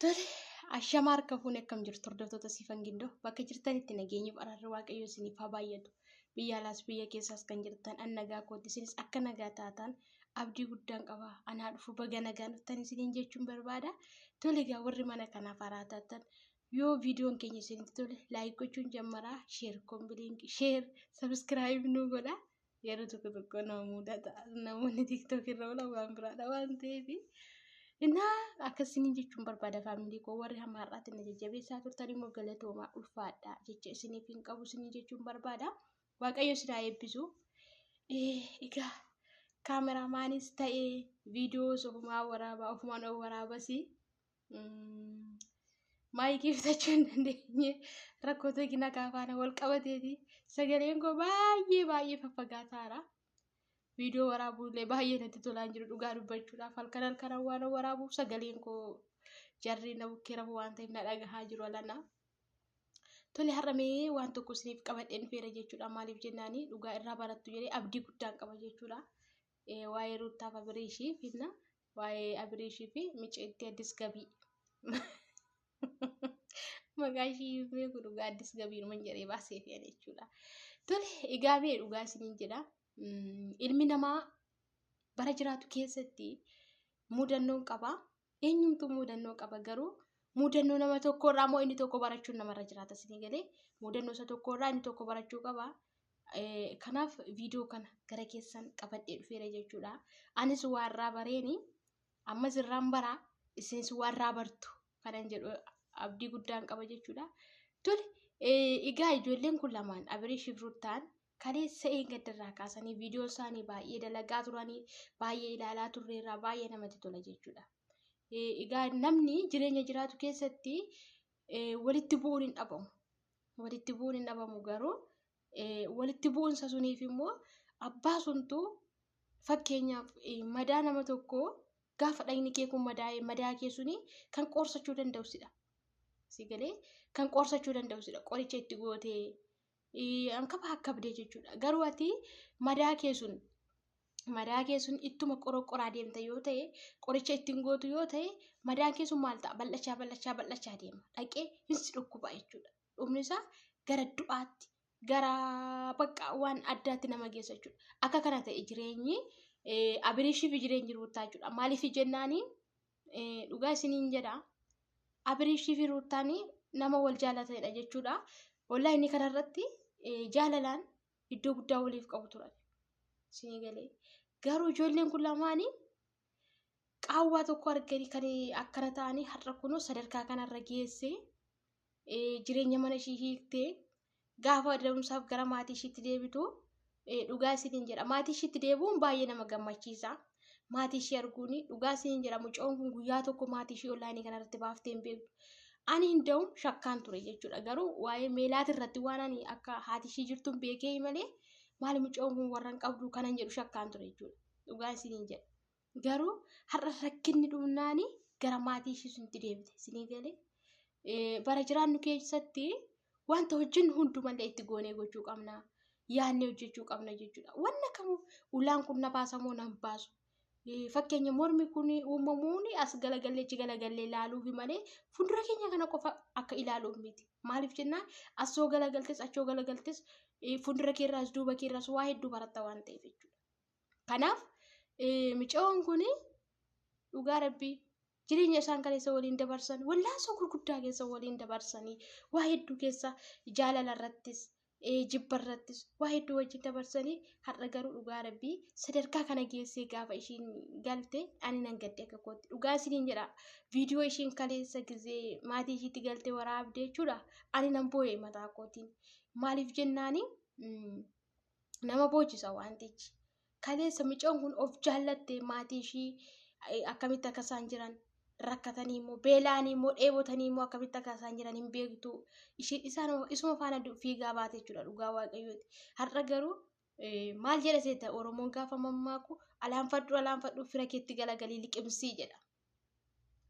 Tole, ashamaa harka fuune akkam jirtu hordoftoota Siifan Gindoo bakka jirtanitti nageenyiif araarri Waaqayyoo isiniif haa baay'atu. Biyya alaas biyya keessaas kan jirtan an nagaa kooti isinis akka nagaa taatan abdii guddaan qaba. Anaa dhufu baga nagaan dhuftan isiniin jechuun barbaada. Tole egaa warri mana kanaaf haaraa taatan yoo viidiyoon keenya isinitti tole like gochuun jammaraa share kombiliinki share subscribe nu godha. Yeroo tokko tokko nama mudata. Namoonni TikTok irra oolan waan biraadha waan ta'eef. Innaa akkasiniin jechuun barbaada family koo warri hamma har'aatti na jajjabeessaa turtan immoo galatoomaa ulfaadha jecha isiniif hin qabu isiniin jechuun barbaada. Waaqayyo isin haa eebbisu. Egaa kaameramaanis ta'ee viidiyoos ofumaa waraabaa ofumaan of waraabasi. Maayikii bitachuu hin dandeenye rakkoo teeknikaa faana wal qabateeti. Sagaleen koo baay'ee baay'ee faffagaataadha. Viidiyoo waraabuu illee baay'ee natti tolaa hin jiru dhugaa dubbachuudhaaf halkan halkan waan waraabuuf sagaleen koo jarri na bukkee rafu waan ta'eef na dhagahaa jiru alana. Tole har'a mee waan tokko isiniif qabadheen dhufeera jechuudha. Maaliif jennaani dhugaa irraa barattu jedhee abdii guddaan qaba jechuudha. Waa'ee Ruuttaaf Abiriishii finna. Waa'ee Abiriishii fi Miceetti Addis Gabii. Maqaa ishii hin beeku dhugaa Addis Gabiinuman jedhee baasee fi jechuudha. Tole egaa mee dhugaa isiniin jedha. Ilmi namaa bara jiraatu keessatti mudannoon qaba. Eenyumtuu mudannoo qaba garuu mudannoo nama tokko irraa immoo inni tokko barachuun namarra jiraata isinii galee mudannoo isa tokko irraa inni tokko barachuu qaba. Kanaaf viidiyoo kana gara keessan qabadhee dhufeera jechuudha. Anis waa irraa bareeni ammas irraan baraa isinis waa irraa bartu kanan jedhu abdii guddaan qaba jechuudha. Tole egaa ijoolleen kun lamaan Abirish fi Ruuttaan kaleessa eeggaddarraa kaasanii viidiyoo isaanii baay'ee dalagaa turanii baay'ee ilaalaa turreerraa baay'ee namatti tola jechuudha. Egaa namni jireenya jiraatu keessatti walitti bu'uun hin dhabamu. Walitti bu'uun hin dhabamu garuu walitti bu'uunsa suniif immoo abbaa suntu fakkeenyaaf madaa nama tokkoo gaafa dhagni kee kun madaa'e madaa kee suni kan qoorsachuu danda'u sidha. Si galee kan qoorsachuu danda'u sidha. Qoricha itti gootee hankafa akkabdee jechuudha. Garuu ati madaa kee sun madaa kee sun ittuma qoroqoraa deemta yoo ta'e qoricha ittiin gootu yoo ta'e madaan kee sun maal ta'a bal'achaa bal'achaa bal'achaa deema. Dhaqee hin si dhukkuba jechuudha. Dhumni isaa gara du'aatti gara bakka waan addaatti nama geessa jechuudha. Akka kana ta'e jireenyi Abiriishii fi jireenyi Ruuttaa jechuudha. Maaliif jennaani dhugaa isiniin jedha. Abiriishii fi Ruuttaan nama wal jaalatanidha jechuudha. Wallahi inni kanarratti jaalalaan iddoo guddaa waliif qabu turan. Isinii galee. Garuu ijoolleen kun lamaanii qaawwaa tokko arganii kan akkana ta'anii har'a kunoo sadarkaa kanarra geessee jireenya mana ishii hiiktee gaafa da'umsaaf gara maatii ishiitti deebitu dhugaa isiniin jedha. Maatii ishiitti deebi'uun baay'ee nama gammachiisa. Maatii ishii arguun dhugaa isiniin jedha. Mucoon kun guyyaa tokko maatii ishii onlaayinii kanarratti baaftee hin beektu. Ani hin da'uun shakkaan ture jechuudha. Garuu waa'ee meelaati irratti waan ani akka haati ishii jirtuun beekee malee maali mucoon kun warra hin qabdu kanan jedhu shakkaan ture jechuudha. Dhugaa isiniin jedha. Garuu har'a rakkinni dhumnaani gara maatii ishii sunitti deebite. Isinii galee bara jiraannu keessatti wanta hojjennu hundumallee itti goonee gochuu qabna. Yaadnee hojjechuu qabna jechuudha. Wanna kamuu ulaan kun na baasa moo nan baasu. Fakkeenya mormi kun uumamuun as galagallee achi galagallee ilaaluufi malee fuuldura keenya kana qofa akka ilaaluuf miti. Maaliif jennaan asoo galagaltes achoo galagaltes fuuldura keerraas duuba keerraas waa hedduu baratta waan ta'eef jechuudha. Kanaaf micayoon kun dhugaa rabbii jireenya isaan kaleessa waliin dabarsan wallaansoo gurguddaa keessa waliin dabarsanii waa hedduu keessa jaalala irrattis jibba irrattis waa hedduu wajjin dabarsanii har'a garuu dhugaa rabbii sadarkaa kana geessee gaafa ishiin galte ani nan gadde akka kootti dhugaa isiniin jedha viidiyoo ishiin kaleessa gizee maatii ishiitti galte waraabde jechuudha ani nan boo'e mataa kootiin maaliif jennaani nama boochisa wantichi. Kaleessa micoon kun of jaallatte maatii ishii akkamitti akka isaan jiran rakkatanii immoo beela'anii immoo dheebotanii immoo akkamitti akka isaan jiran hin beektu. Ishii isaan isuma faana fiigaa baate jechuudha dhugaa waaqayyooti. Har'a garuu maal jedha seeta Oromoon gaafa mammaaku alaanfadhu alaanfadhu fira keetti galagalii liqimsii jedha.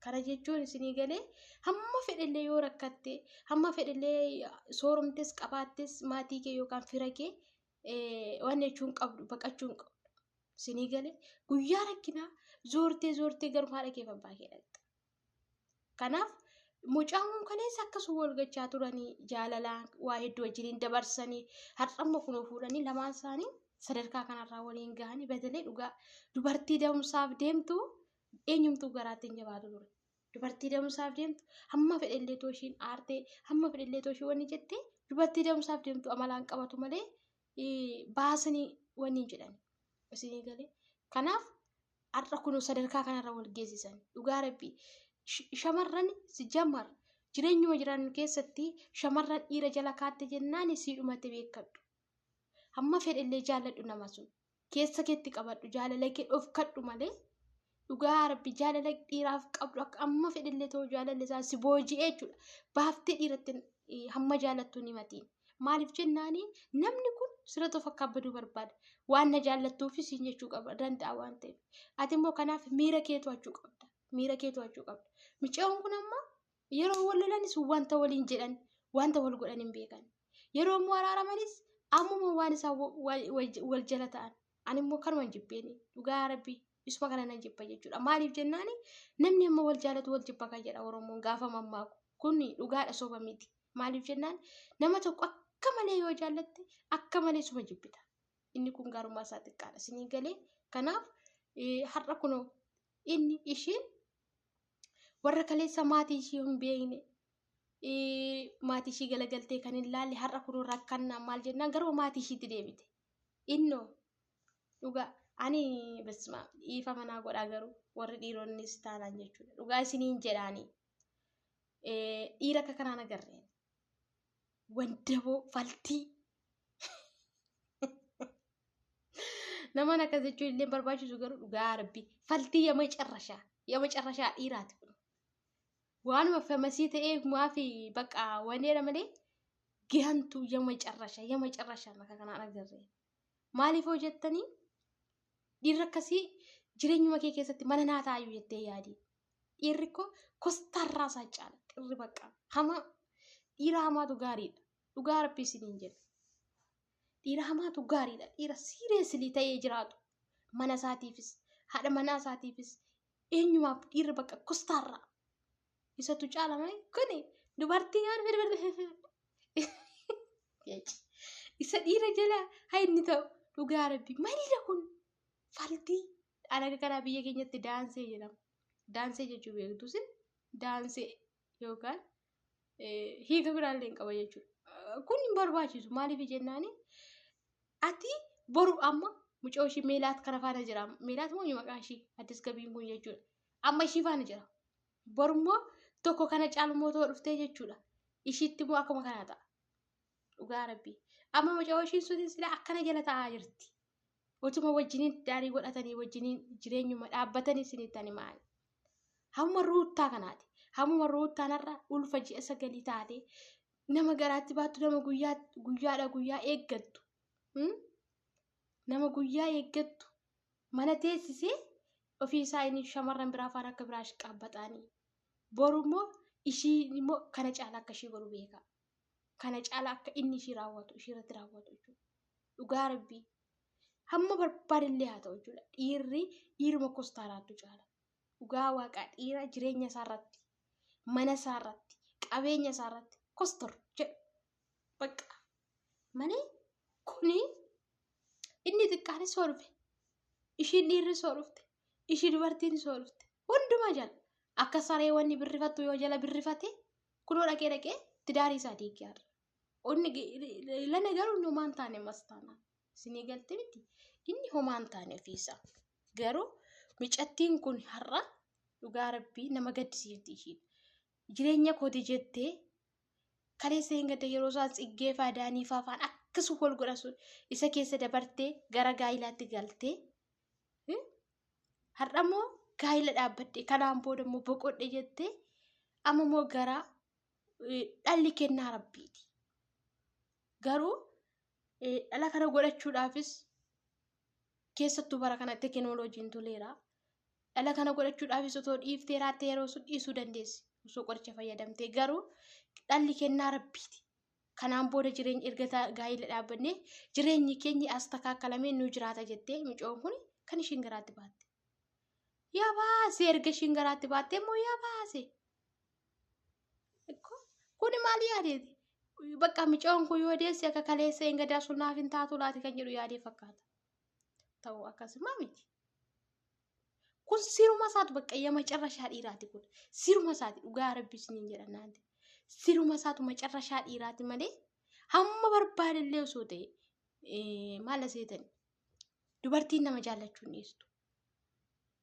Kana jechuun isinii galee hamma fedhellee yoo rakkatte hamma fedhellee sooromtes qabaattes maatii kee yookaan fira kee waan jechuun qabdu baqachuu hin qabdu. Isinii galee guyyaa rakkinaa zoortee zoortee garuu haadha kee fi abbaa kee dhaqxa. Kanaaf mucaan kun kaleessa akkasuma wal gachaa turanii jaalalaan waa hedduu wajjiniin dabarsanii har'ammoo kunoo fuudhanii lamaan isaanii sadarkaa kanarraa waliin gahanii badalee dhugaa dubartii da'umsaaf deemtu eenyumtuu garaatti hin jabaatu ture. Dubartii da'umsaaf deemtu hamma fedhellee too ishiin aartee hamma fedhellee too ishii wanni jettee dubartii da'umsaaf deemtu amalaan qabatu malee baasanii wanni hin jedhan isinii galee. Kanaaf har'a kunoo sadarkaa kanarra wal geessisan dhugaa rabbii shamarran si jammar jireenyuma jiraannu keessatti shamarran dhiira jala kaatte jennaan sii dhumate beekadhu. Hamma fedhellee jaalladhu nama sun keessa keetti qabadhu jaalala kee dhofkadhu malee dhugaa rabbi jaalala dhiiraaf qabdu akka amma fedhellee ta'u jaalalli isaa si booji'ee jechuudha. Baaftee dhiiratti hamma jaallattu ni matiin. Maaliif jennaani namni kun sirra of akka baduu barbaada. Waan na jaallattuufis siin jechuu qaba danda'a waan ta'eef. Ati immoo kanaaf miira kee to'achuu qabda. Miira kee to'achuu qabda. Mucaan kun amma yeroo wal lolanis wanta waliin jedhan wanta wal godhan hin beekan. Yeroo immoo araaramanis ammuma waan isaan wal jala ta'an. Ani immoo kanuma hin jibbeeni. Dhugaa rabbi isuma kana nan jibba jechuudha. Maaliif jennaani namni amma wal jaalatu wal jibba kan jedha Oromoon gaafa mammaaku. Kun dhugaadha soba miti. Maaliif jennaan nama tokko akka malee yoo jaallatte akka malee suma jibbita. Inni kun gaarummaa isaa xiqqaadha. Isinii galee kanaaf har'a kunoo inni ishiin warra kaleessa maatii ishii hin beekne maatii ishii galagaltee kan hin laalle har'a kunoo rakkannaa maal jennaan garuu maatii ishiitti deebite. Innoo dhugaa ani basma dhiifa manaa godhaa garuu warri dhiironnis taanaan jechuudha. Dhugaa isiniin jedhaanii dhiira akka kanaan agarreen wandaboo faltii namaan akkas jechuun illee barbaachisu garuu dhugaa rabbi faltii yama carrashaa dhiiraati kun waanuma famasii ta'eef maafi bakka wanneedha malee gihantuu yama carrashaa akka kanaan agarreen maaliif hojjettanii dhiirri akkasii jireenyuma kee keessatti mana naa taa'u jettee yaadi. Dhiirri koo kostaarraa isaa caala. Dhiirri bakka hamaa dhiira hamaatu gaariidha. Dhugaa rabbi isiniin jedha. Dhiira hamaatu gaariidha. Dhiira seriously ta'ee jiraatu. Mana isaatiifis haadha manaa isaatiifis eenyumaaf dhiirri bakka kostaarraa. Isatu caala malee kuni dubartii yoo isa dhiira jala haa inni ta'u dhugaa rabbi maalidha kun faltii alaga kanaa biyya keenyatti daansee jedhama. Daansee jechuu beektu sin daansee yookaan hiika biraallee hin qaba jechuudha. Kun hin barbaachisu maaliif jennaani ati boru amma mucaa ishii Meelaat kana faana jira. Meelaat moo maqaa ishii addis gabiin kun jechuudha. Amma ishii faana jira. Borummoo tokko kana caalummoo ta'uu dhuftee jechuudha. Ishiitti immoo akkuma kanaa ta'a. Dhugaa rabbii. Amma mucaa ishiin sunis silaa akkana jala taa'aa jirti. Utuma wajjiniin daarii godhatanii wajjiniin jireenyuma dhaabbatanii isinitti ani maali. Hamma ruuttaa kanaati. Hammuma ruuttaanarra ulfa ji'a 9 taate nama garaatti baattu nama guyyaadha guyyaa eeggattu. Nama guyyaa eeggattu mana teessisee ofii isaa inni shamarran biraa afaan akka biraa qaabbatanii. Boru immoo ishii immoo kana caala akka ishii godhu beeka. Kana caala akka inni ishii raawwatu ishii irratti raawwatu jechuudha. Dhugaa rabbii. Hamma barbaadillee haa ta'u jechuudha. Dhiirri dhiiruma kostaaraattu caala. Dhugaa waaqaa dhiira jireenya isaarratti, mana isaarratti, qabeenya isaarratti kostor jedhu. Bakka malee kuni inni xiqqaanis soo dhufe, ishiin dhiirri soo dhufte, ishii dubartiin soo dhufte hundumaa jala akka saree wanni birrifattu yoo jala birrifate kunoo dhaqee dhaqee tidaarii isaa diigee har'a. Inni lana garuu inni homaan taane mastaanaa. Isinii galte miti inni homaan taane ofiisaa. Garuu micattiin kun har'a dhugaa rabbii nama gaddisiifti ishiin. Jireenya kooti jettee kaleessa hin gadda yeroo isaan tsiggee faa daanii faa faan akkasuma wal godhan sun isa keessa dabartee gara gaayilaatti galtee har'a immoo gaayila dhaabbadhe kanaan booda immoo boqodhe jettee amma immoo gara dhalli kennaa rabbiiti. Garuu dhala kana godhachuudhaafis keessattuu bara kana teekinooloojiin toleera. Dhala kana godhachuudhaafis otoo dhiiftee raattee yeroo sun dhiisuu dandeessi. Osoo qoricha fayyadamtee garuu dhalli kennaa rabbiiti. Kanaan booda jireenya erga gaa'ela dhaabbannee jireenyi keenya as takaakalamee nu jiraata jettee mucoon kun kan ishiin garaatti baatte. Yaa baase erga ishiin garaatti baatte immoo yaa baase. Kuni maal yaadeeti? Bakka mucaan kun yoo deesse akka kaleessa hin gadaa sun naaf hin taatu laati kan jedhu yaadee fakkaata. Ta'u akkasuma miti. Kun siruma isaatu bakka macarrashaa dhiiraati kun. Siruma isaati dhugaa rabbi isiniin jedha naanti. Siruma isaatu macarrashaa dhiiraati malee hamma barbaadellee osoo ta'e maal aseetani dubartiin nama jaallachuu hin dhiistu.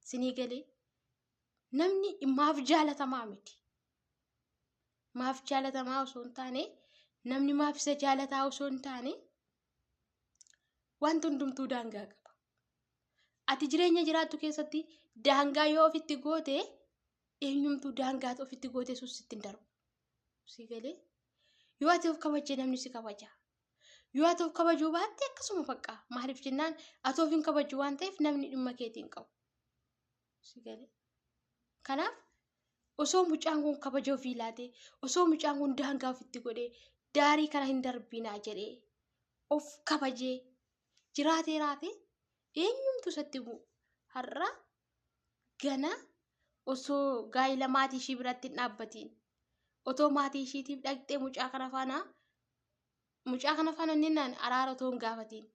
Sinii galee namni maaf jaalatamaa miti. Maaf jaalatamaa osoo hin taane namni maaf isa jaalataa osoo hin taane wanti hundumtuu daangaa qaba. Ati jireenya jiraattu keessatti daangaa yoo ofitti goote eenyumtuu daangaa ofitti goote sun sitti hin darbu. Si galee yoo ati of kabajje namni si kabaja. Yoo ati of kabajuu baatte akkasuma bakka maaliif jennaan ati of hin kabaju waan ta'eef namni dhimma keetii hin qabu. Si galee kanaaf osoo mucaan kun kabaja ofii laatee osoo mucaan kun daangaa ofitti godhee daarii kana hin darbinaa jedhee of kabajee jiraatee raate eenyumtu isatti bu'u har'a gana osoo gaa'ila maatii ishii biratti hin dhaabbatiin otoo maatii ishiitiif dhaqxee mucaa kana faana innaan araara otoo hin gaafatiin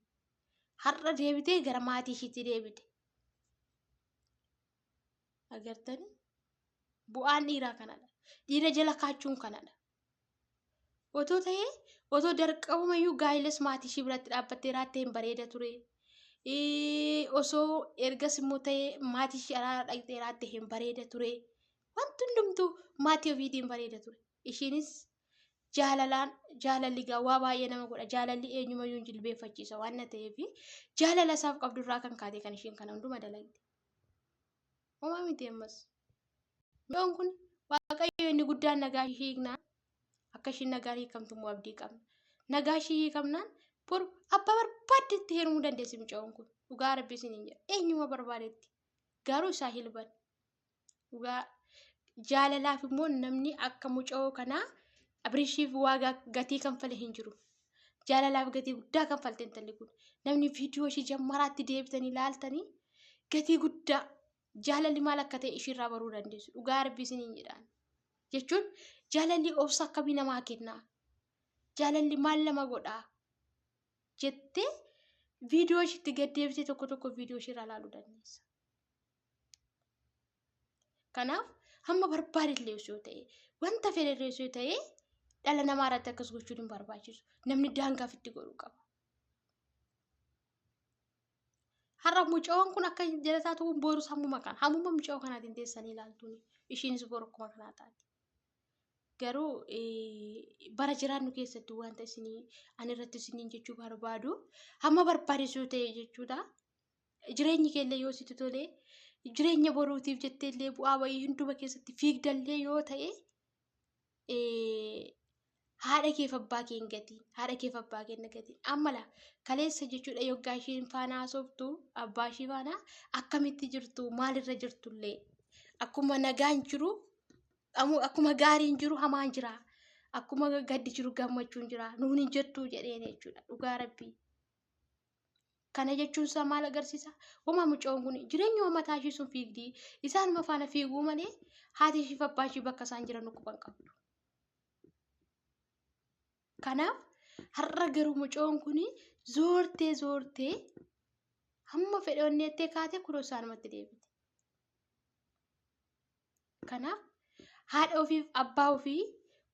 har'a deebitee gara maatii ishiitti deebite. Agartanii bu'aan dhiiraa kanadha. Dhiira jala kaachuun kanadha. Otoo ta'ee otoo darqabumayyuu gaa'ilas maatii ishii biratti dhaabbattee raattee hin bareeda ture. Osoo ergas immoo ta'ee maatii ishii araara dhaqxee raattee hin bareeda ture. Wanti hundumtuu maatii ofiitiin bareeda ture. Ishiinis jaalalaan jaalalli gaa waa baay'ee nama godha. Jaalalli eenyumayyuu hin jilbeeffachiisa waan na ta'eef jaalala isaaf qabdurraa kan kaate kan ishiin kana hunduma dalagde. Homaa miti ammas. Mi'oon kun Waaqayyo inni guddaan nagaa ishii hiiknaan akka ishiin nagaa hiikamtu immoo abdii qabna. Nagaa ishii hiikamnaan boru abbaa barbaaddetti heerumuu dandeessi mucaan kun. Dhugaa rabbi isiniin jedha. Eenyuma barbaadetti. Garuu isaa hilban. Dhugaa jaalalaaf immoo namni akka mucoo kanaa Abrishiif waa gatii kanfale hin jiru. Jaalalaaf gatii guddaa kanfalte intalli kun. Namni viidiyoo ishii jammaraatti deebitanii ilaaltanii gatii guddaa jaalalli maal akka ta'e ishiirraa baruu dandeessu. Dhugaa rabbi isiniin jedhaan. Jechuun jaalalli obsa akkamii namaa kennaa? Jaalalli maal nama godhaa? Jettee viidiyoo ishiitti gad deebitee tokko tokko viidiyoo ishiirraa ilaaluu dandeessa. Kanaaf hamma barbaade illee osoo ta'e wanta fedhe illee osoo ta'e dhala namaa irratti akkas gochuun hin barbaachisu. Namni daangaa ofitti godhuu qaba. Har'a mucaan kun akka jala taatu kun borus hammuma kana hammuma mucaa kanaatiin teessanii ilaaltuun ishiinis boru akkuma kanaa taati. Garuu bara jiraannu keessatti wanta isinii ani irratti isiniin jechuu barbaadu hamma barbaachisuu ta'e jechuudha. Jireenyi keellee yoo sitti tolee jireenya boruutiif jettee illee bu'aa bayii hunduma keessatti fiigdallee yoo ta'e haadha keef abbaa kee hin gatiin, haadha keef abbaa kee hin gatiin. Amma laa kaleessa jechuudha yoggaa ishiin faana haasoftu abbaa ishii faana akkamitti jirtu maalirra jirtullee akkuma nagaan jiru akkuma gaariin jiru hamaan jira akkuma gaddi jiru gammachuun jira nuun hin jettu jedheen jechuudha dhugaa rabbii. Kana jechuun isaa maal agarsiisa? Homaa mucaan kun jireenya mataa ishii sun fiigdii isaanuma faana fiiguu malee haati ishii fi abbaa ishii bakka isaan jiran quban qabdu. Kanaaf har'a garuu mucaan kun zoortee zoortee hamma fedhe onneettee kaatee kunoo isaanumatti deebite. Kanaaf haadha ofiif abbaa ofii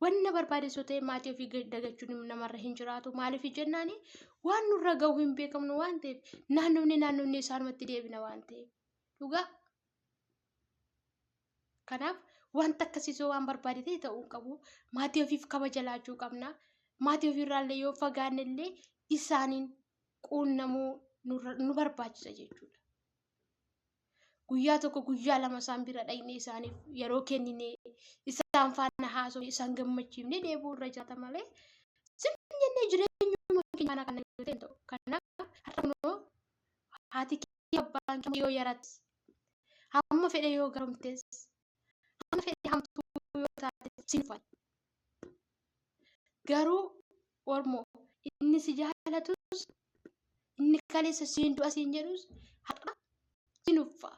wanna barbaachisoo ta'e maatii ofii dagachuun namarra hin jiraatu. Maaliif jennaan waan nurra gahu hin beekamnu waan ta'eef naannofni naannofni isaanumatti deebina waan ta'eef. Dhugaa. Kanaaf wanta akkasiisoo waan barbaade ta'e ta'uu hin qabu. Maatii ofiif kabaja laachuu qabna. Maatii ofiirraallee yoo fagaanne illee isaaniin quunnamuu nu barbaachisa jechuudha. Guyyaa tokko guyyaa lama isaan bira dhaqnee isaaniif yeroo kenninee isaan faana haasofne isaan gammachiifnee deebi'uu irra jiraata malee sin jennee jireenyuma keenya faana kana yoo ta'e ta'u. Kanaaf har'a kunoo haati kee abbaan kee yoo yarattes hamma fedhe yoo garomtes hamma fedhe hamtuu yoo taate sin uffatu. Garuu ormoo inni si jaalatus inni kaleessa siin du'a siin jedhus har'a sin uffa.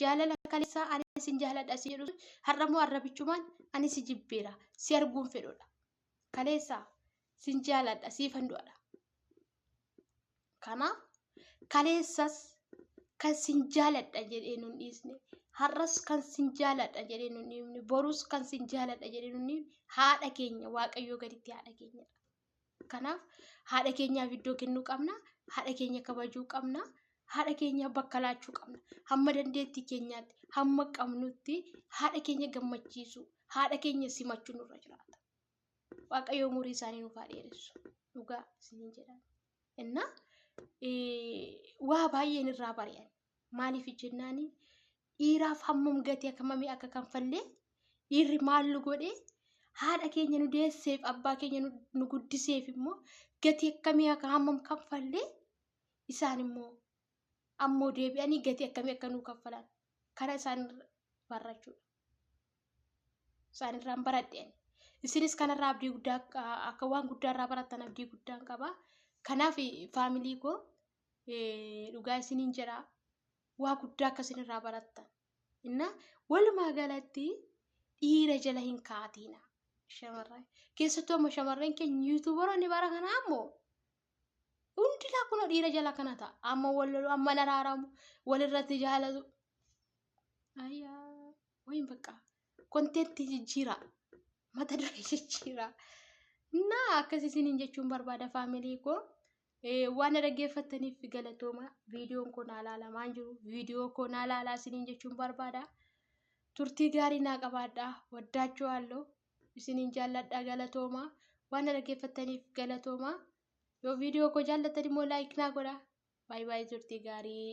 Jaalala kaleessaa ani sin jaaladha si jedhus har'a immoo arrabichumaan ani si jibbeera si arguun fedhudha. Kaleessa sin jaaladha siifan du'adha. Kanaaf kaleessas kan sin jaaladha jedhee nun dhiisne, har'as kan sin jaaladha jedhee nun dhiifne, borus kan sin jaaladha jedhee nun dhiifne haadha keenya Waaqayyoo gaditti haadha keenyadha. Kanaaf haadha keenyaaf iddoo kennuu qabna, haadha keenya kabajuu qabna, haadha keenya bakka laachuu qabna. Hamma dandeettii keenyaatti, hamma qabnutti haadha keenya gammachiisuu, haadha keenya simachuu nurra jiraata. Waaqayyo umurii isaanii nuuf haa dheeressu. Dhugaa isiniin jedha. Innaa waa baay'een irraa bari'an. Maaliif jennaani dhiiraaf hammam gatii akkamamii akka kanfallee dhiirri maal nu godhee haadha keenya nu deesseef abbaa keenya nu guddiseef immoo gatii akkamii akka hammam kanfallee isaan immoo ammoo deebi'anii gatii akkamii akka nuu kaffalan kana isaan barrachuudha. Isaan irraan baradhe ani. Isinis kanarraa abdii guddaa akka waan guddaa irraa barattan abdii guddaan qaba. Kanaaf faamilii koo dhugaa isiniin jedha waa guddaa akka isin irraa barattan. Inna walumaa galatti dhiira jala hin kaatiina. Shamarran keessattuu ammoo shamarran keenya yuutuubaroonni bara kanaa ammoo hundinaa kunoo dhiira jala kana ta'a. Amma wal lolu, amma naraaramu, walirratti jaalatu. Ayyaa wayin bakka kontentii jijjiiraa mata duree jijjiiraa. Naa akkas isiniin jechuun barbaada faamilii koo. Waan na dhaggeeffattaniif galatooma. Viidiyoon koo naa laalamaa hin jiru. Viidiyoo koo naa laalaa isiniin jechuun barbaada. Turtii gaarii naa qabaadhaa. Waddaachuu halluu isiniin jaalladha galatooma. Waan na dhaggeeffattaniif galatooma. Yoo viidiyoo koo jaallattan immoo laayik naa godhaa. Baay baay turtii gaarii.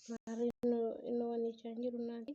Maarree inni wanni jechaa hin jiru naati.